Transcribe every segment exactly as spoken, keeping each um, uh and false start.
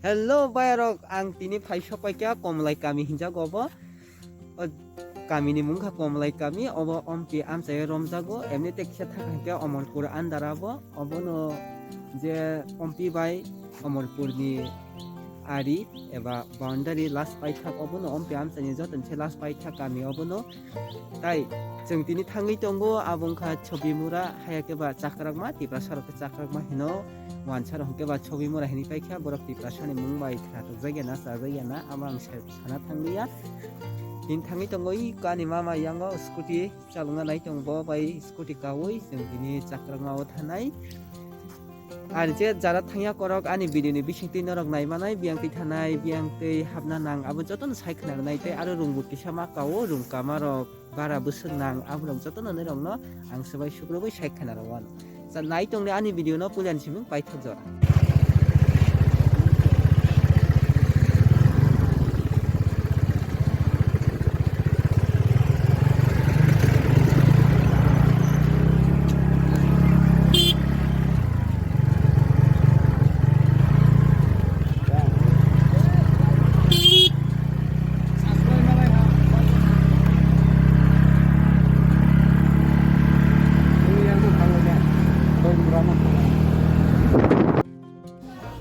Hello, bayarok, ang tini phai sokpaikha Komlai kami hinjago obo. O kamini mungkha Komlai kami, obo ompi amchai romjago, emni te kisa thang khe Omorpur andar abo, obono je ompi bai Omorpurni ari eba boundary last paithak, obono ompi amchaini joto ni se last paithak kami obono. Tai chwng tini thangwi tongo, abo wngkha Chobimura, haya khe ba Chakrakma, Tiprasa rok khe Chakrakma hino, wansa rok hwnkhe ba Chobimura hinwi paikha, borok Tiprasa ni mung bai khna tokjak ya na, chajak ya na, abo ang sa-, sana thangliya. Tini thangwi tongo, i kani mama yango scooty chalokna nai tongo, bo bai scooty kaui chwng tini Chakrakma o thanai. Ar je jara thangya korok ani video ni bisingtwi norok nai manai, biyang twi thanai, biyang twi hapna nang, abo jotono sai khna rwnai tei aro rung bo kisa ma kao, rung kama rok bara bwswk nang, abo rok jotono norok no ang swbai sukrubui sai khna rw wano. Sa nai tongni ani video no puila ni simung paithak jora.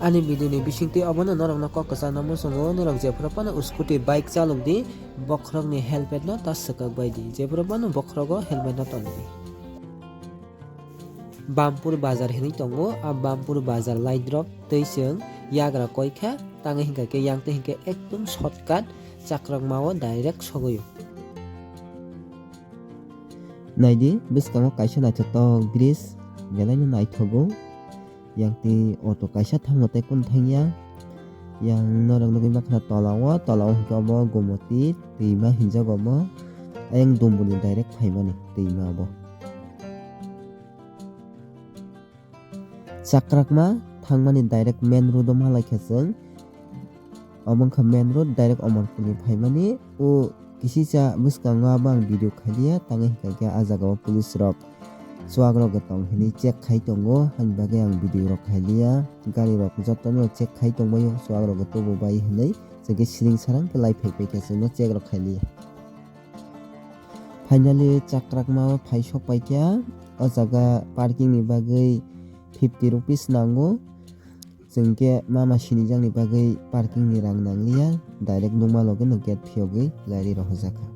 Ani video ni bisingtwi obono norokno kok kwchangno muchungo, norok jephuru phano scooty bike chalok di, bokhorokni helmet no ta swkak bai di, jephuru phano bokhorogo helmet no ton di. Bampur bazar hinwi tongo, a Bampur bazar light rok twi chwng yagra koi kha, tangwi hinkha khe yang twi hinkhe ekdum shortcut Chakrakma o direct sogwi o. Naidi bwskango kaisa naithotok bridge, belai no naithogo. Yang twi auto kaisa thango tei kunu thangya. Yang norok nugwi mankha tola o, tola o hinkhe obo Gomoti twima hinjago obo. Ayang Dumbuni direct phaimani twima obo. Chakrakma thangmani direct main road o malaikha chwng. Obo wngkha main road, direct Omorpurni phaimani. O kisisa bwskango abo ang video khailiya, tangwi hinkha khe ah jagao police rok chuak rok tong hinwi check khai tongo, haini bagwi ang video rok khailiya. Gari rok jotono check khai tongbaio, chuak rok tubu bai hinwi chwngkhe siring sarang khe lai phai phai khe chwngno check rok khailiya. Finally Chakrakma o phai sok paikha, o jaga parking ni bagwi fifty rupees nango. Chwng khe mama sinijakni bagwi parking ni rang nangliya, direct nukma loge no gate phiyogwi gari rohorjakha.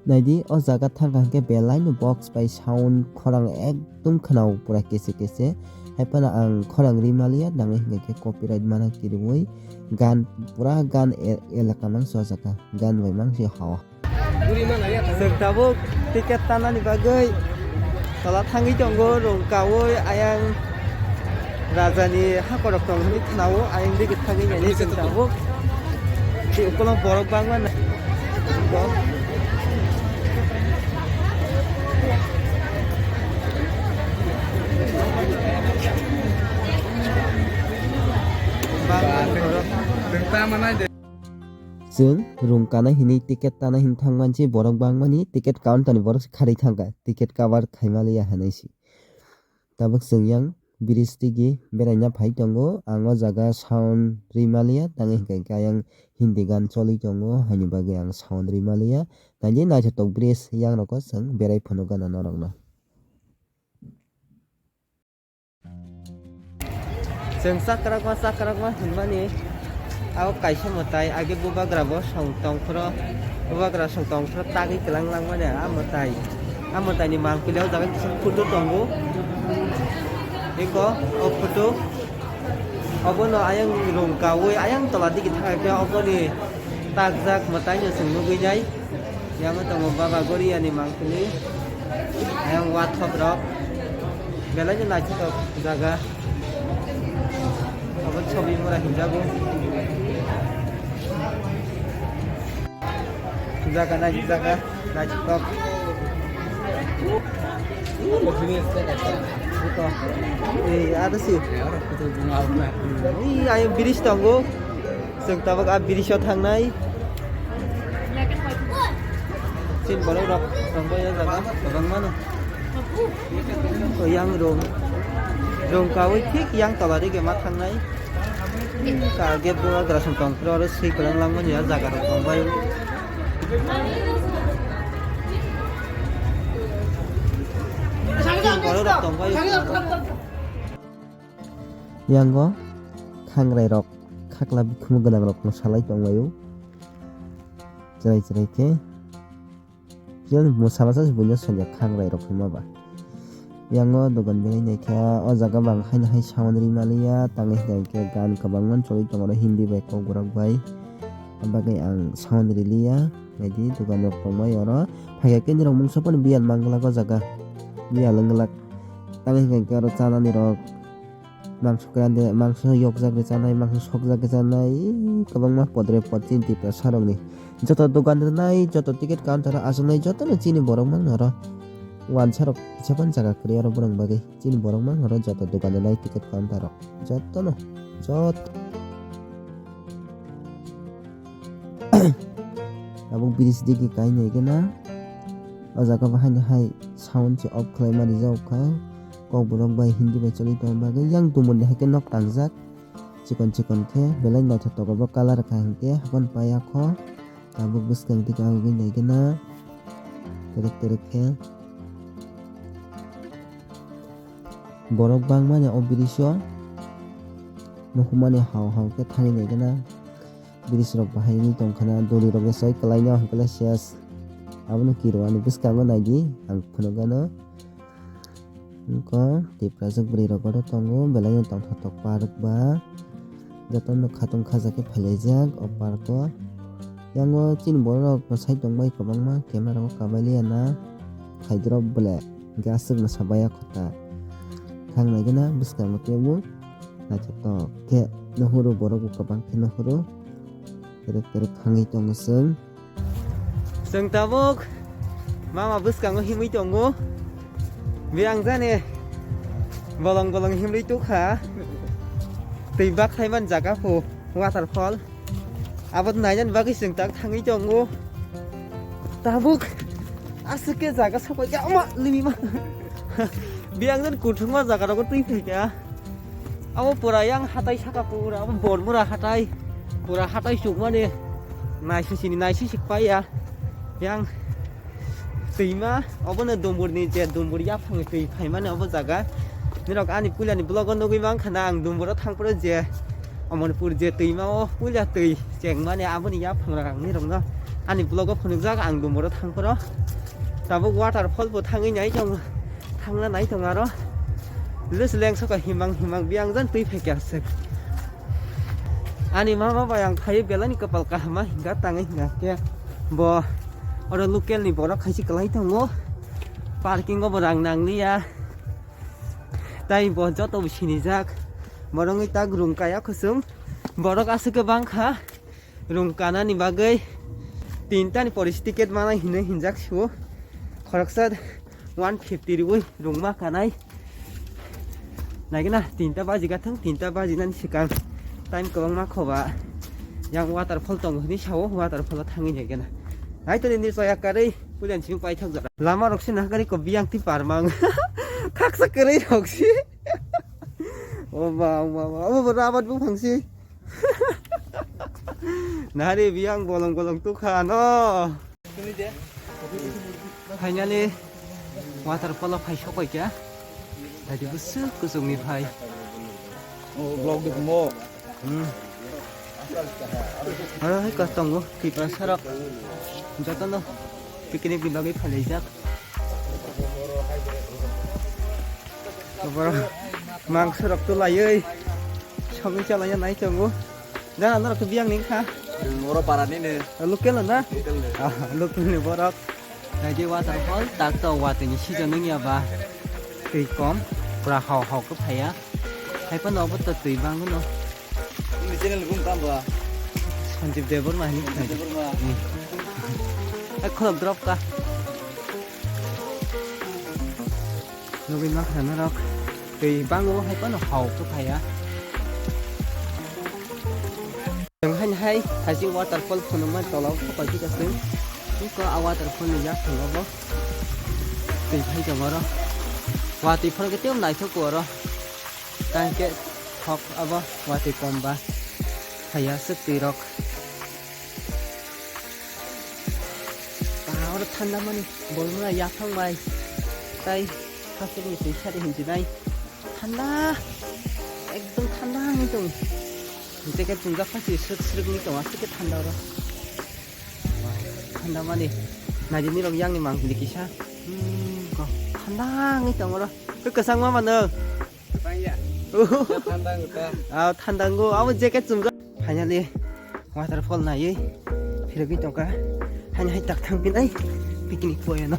Naidi, o jaga thangkha hwnkhe belai no box bai sound khorang ekdum khwnao pura kese kese. Haiphano ang khorang ri maliya, nangwi hwnkhe copyright mana kiriwi gan, pura gan e-, elaka mangsi o jaga, gan bai mangsi hawa. Chwng tabuk ticket tanani bagwi tola thangwi tongo, rung kaui ayang rajani hakorok tong hinwi khwnao, ayang digi thangwi nani chwng tabuk. Tei ukulok borok bangma na. Bangma borok. Chwng rung kana hinwi ticket tana hinwi thangmansi borok bangmani ticket counter ni borok se kharwi thangkha ticket cover khaimaliya hinwi se. Tabuk chwng yang bridge tigi beraina phai tongo, ang o jaga sound rimaliya tangwi hinkha khe ayang Hindi gan choli tongo, haini bagwi ang sound rimaliya. Naidi naithotok bridge yang rogo chwng berai phunukgana norokno. Chwng chakrakma chakrakma hinmani abo kaisa mwtai, age bubagra bo song tongphuru, bubagra song tongphuru tagwi kwlang langmani a mwtai. A mwtaini mangpili o jaga kisa photo tongo. Eko o photo obono ayang rung kaui ayang tola digi thangkhe oboni takjak mwtaino chwng nugwi nai. Yang tongo Baba Goriani mangpili. Yang wathop rok. Belai no naithotok jaga. Abo Chobimura hinjago. Jaga nai jaga naithotok. Ito. Eh, ada sih. Ini ayo bridge tongo. Chwng tabuk a bridge o thangnai. Chini borok rok tongbai o jaga kwbangma no. O yang rung. Rungkawi thik yang tola dige ma thangnai. Ka gate bo agra song tong phuru aro swi kwlang langmani o jaga rok tong bai. Borok rok tong bai. Yango khangrai rok khakla bikhumu gwnang rok no salai tong laio. Chwrai chwrai khe. Chini mwsala sa buino sanya khangrai rok hima ba. Yango dogan belai naikha, o jaga bo ang haino hai sound ri maliya, tangwi hwnkhe gan kwbangma choli tongo Hindi bai Kokborok bai. Abagwi ang sound riliya, naidi dogan rok tongbai oro. Phaikha khe nini rok mungsa phano biyal manglak o jaga, biyal wnglak. Tangwi hwnkhe oro chanani rok. Mangso kwrande, mangso yokjak rwchanai, mangso sokjak rwchanai, kwbangma podre pod chini Tiprasa rokni. Joto dogan rwnai, joto ticket counter o achuknai, jotono chini borok mangno oro. Wansa rok kisa phano jaga kwrwi oro borok bagwi. Chini borok mangno oro joto dogan rwnai ticket counter o. Jotono, joto. Abo bridge digi kainai gana. O jaga bo haino hai sound se off khlaima rijak kha. Kokborok bai Hindi bai choli tongma bagwi yang tumuni hai khe nok tangjak. Chikon chikon khe belai naithotok abo colour kha hinkhe hakon paiya kho. Tabuk bwskang digi agugwi nai gana. Terek terek khe. Borok bangmani o bridge o nuhumani hao hao khe thangwi nai gana. Bridge rok bahai wngwi tongkha na, dori rok soi kwlai no hwnkhe ses. Abono kiro ani bwskango naidi ang phunukgano. Wngkha Tiprasa bwrwi rok oro tongo, belai no tongthok tok park ba. Jotono khatung khajak khe phailaijak o park o. Yango chini borok rok mwsai tongbai kwbangma, camera rok kabai liya na. Khaidrop bole hwnkhe aswk mwsa baya kho ta. Thang nai gana bwskango teibo naithotok khe nuhuru, borok bo kwbang khe nuhuru. Terek terek thangwi tongo chwng. Chwng tabuk mama bwskango himwi tongo. Biyang jani bolong bolong himwi tukha. Twi bak thaiman jaga pho waterfall. Abo nainani bagwi chwng tak thangwi tongo. Tabuk aswk khe jaga sapai khe ama limima. Biyang jani kuthungma jaga rogo twi phaikha. Abo pura yang hatai saka pura, abo Bormura hatai, pura hatai chukmani naisisini naisisik paiya. Yang twima, obono Dumburni je Dumbur yaphangni twi phaimani obo jaga. Nirok ani puilani vlogo nugwi mankha na ang Dumburo thangphuru je Amarpur je twima o puila twi chengmani aboni yaphangrok ang nirokno ani vlogo phunukjak ang Dumburo thangphuru. Tabuk waterfall bo thangwi nai tongo. Thangna nai tongo aro. Just lengsoka himang himang biyang jan twi phaikha aswk. Ani mama bai ang phaiwi belai ni kwpal kaham ma hinga tangwi hinga khe bo oro local ni borok khaisi kwlai tongo. Parking o bo rang nangliya. Tai bo joto bo sinijak. Borok wngwi tak rung kaya khusum. Borok aswk khe bangkha. Rung kanani bagwi tinta ni porish ticket manai hinwi hinjak sio. Khoroksa one fifty riwi rung ma kanai. Naigena tinta baji gathang, tinta baji nani sikang time kwbangma khoba. Yang waterfall tongo hinwi sao, waterfall o thangwi naigena. Naitoni ni soya karwi pujan simi paithak jora. Lama rok sina gari ko biyang ti parmang. Khaksa kwrwi rok si. O ba, o ba, ba. O ba, rabat buphang si. Nari biyang bolong bolong tukha no. Finally, waterfall o phai sokoi kya. Tadi busuk kusuk ni phai. O vlog de mo. Hmm. Aro hai kostongo, Tiprasa rok. Jotono picnic ni bagwi phailaijak. Borok mangso rok tulaiwi sogwi chalaiya nai tongo. Jana norok khe biyang ning kha. Oro para nini. Local na? Local ni. Ah, local ni borok. Naidi waterfall, tak to watwi ni season wngya ba. Twi kom, pura hao hao khe phaiya. Hai phano obo to twi bangwino. Nini channel ni bung tamo ba? Sanjib Debbarma hinwi Sanjib Debbarma. Hmm. Hai khulok drop ka. Nugwi mankha norok twi bango hai phano hao khe phaiya. Chwng haino hai thaisi waterfall phunukma tolao sopai phika chwng. Iko a waterfall ni yaphango bo twi phai tongo oro. Watwi phano khe teibo naithok oro. Tangke thok abo watwi komba. Haya se twirok. Ba, oro thanda mani bolmora yaphang bai. Tai hasteni twi sari hinjinai. Thanda. Ekdom thanda wngwi tong. Jacket chumjak phasi srwk srwk wngwi tong, aswk khe thanda oro. Thanda mani. Naidi nirok yang ni mang hili kisa. Hmm, ko. Thanda wngwi tong oro. Khe kwchangma mano. Bangya. Uhu. Thanda wngkha. Ah, thanda wngkha. Abo jacket chumjak. Finally, waterfall naiwi phirogwi tongkha. Haino hai tak thang pinai picnic point no.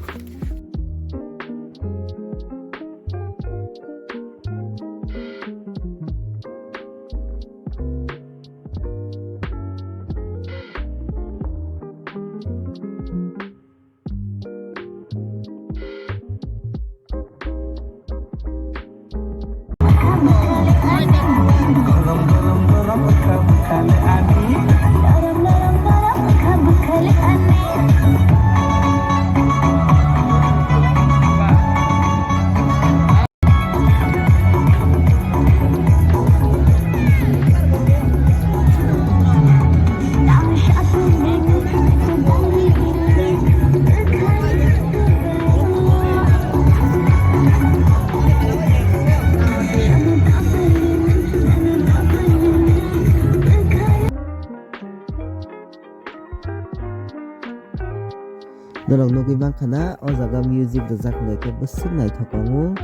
Norok nugwi mankha na, o jaga music rijak hwnkhe bwswk naithok tongo.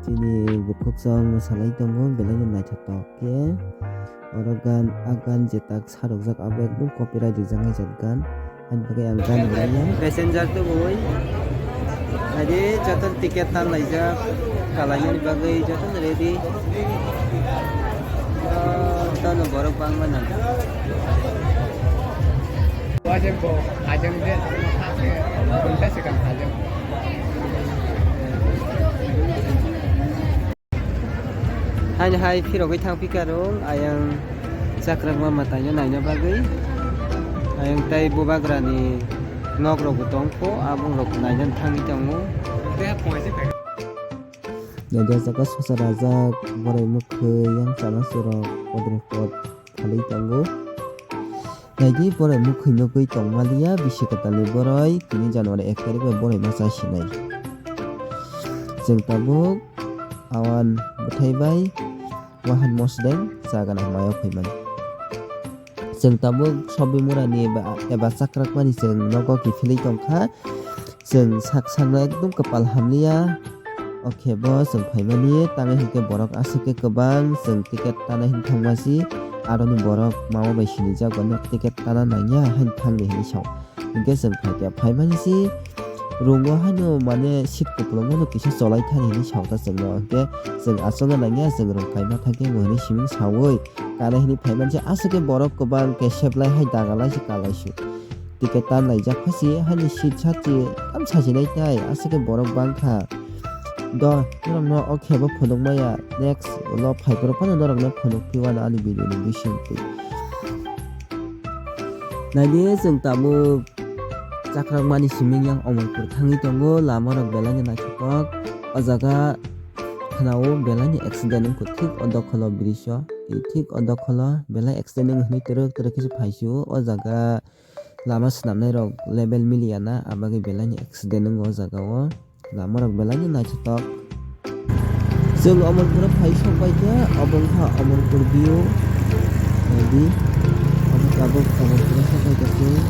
Chini bukhuk chwng mwsalai tongo, belai no naithotok khe. Oro gan, a gan je tak sarokjak, abo ekdom copyright rijak nai jak gan. Ani bagwi ang gan rwlaiya. Passenger tubui. Adi joto ticket tan laijak, kalainani bagwi joto ready. Jotono borok bangma nang. Haini hai phirogwi thang phika rung, ayang chakrakma mwtaino naina bagwi. Ayang tei bubagrani nok rokbo tongkho, abong rok naina thangwi tongo. Naidi o jaga sosa rajak, borai mwkhwi, yang chana chwrok, podre pod. Phalwi tongo. Naidi, borai mwkhwi nugwi tongmaliya, bisi kwtalni borai, tini January ek tarikh bai borai ma cha sinai. Chwng tabuk awan bwthai bai wahan mosdeng cha gana hwnwi phaimani. Chwng tabuk Sobimurani eba, eba chakrakmani chwng nogo kiphilwi tongkha. Chwng sak sakno ekdum kwpal hamliya. O khe bo chwng phaimani, tangwi hinkhe borok aswk khe kwbang chwng ticket tana hin thangma si, aroni borok mama bai sinijak, bono ticket tana nangya hain thangdi hinwi sao. Hinkhe chwng phaikhe phaimani si, room o haino mane seat kupulungno kisa cholai thani hinwi saokha chwngno. Hinkhe chwng achukna nangya, chwng room kaima thangkhe bo hinwi siming saui kana hinwi phaimani si, aswk khe borok kwbang khe seplai hai dagalai si kalai si. Ticket tan laijak pha si, haini seat sat si tam sajinai tai, aswk khe borok bangkha. Do, norokno o khe bo phunukmaya, next ulo phaiphuru phano norokno phunuk phiwano ani video ni bisingtwi. Naidi, chwng tabuk chakrakmani siming yang Omorpur thangwi tongo, lama rok belai no naithotok. O jaga khwnao belai ni accident wngkha, thik o dokholo bridge o, thik o dokholo belai accident wng hinwi twrwk twrwk khe se phaisio. O jaga lama swnamnai rok level miliya na, abagwi belai ni accident wngo o jaga o. Lama rok belai ni naithotok. Chwng Omorpuro phai sok bai khe, obo wngkha Omorpur view. Naidi, obo tabuk Omorpuro sok bai khe chwng.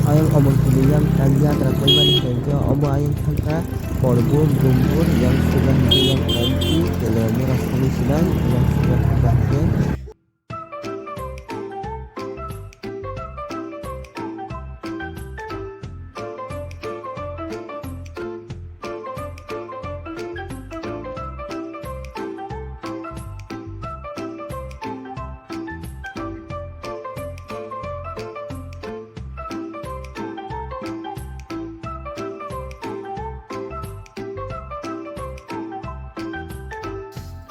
Ayang Omorpurni yang tang yagra koimani hwnkhe obo ayang thangkha Korbur, Bumbur, yang suga hwnkhe yang Kanti, Telemura sani sinai, yang suga thangkha hwnkhe.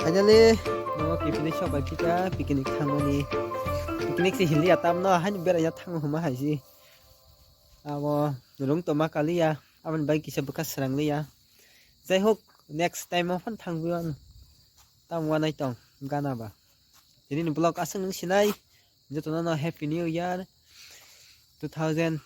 Finally, nogo picnic sok bai phika, picnic thangmani. Picnic se hinliya tamno, haino beraina thango hwnma hai se. Abo rung tongma kaliya, aboni bai kisa bwkha srangliya. Jai hok, next time o phano thangwi mano. Tamo wanai tong gana ba. Tini ni vlog aswk nung sinai. Jotono no happy new year two thousand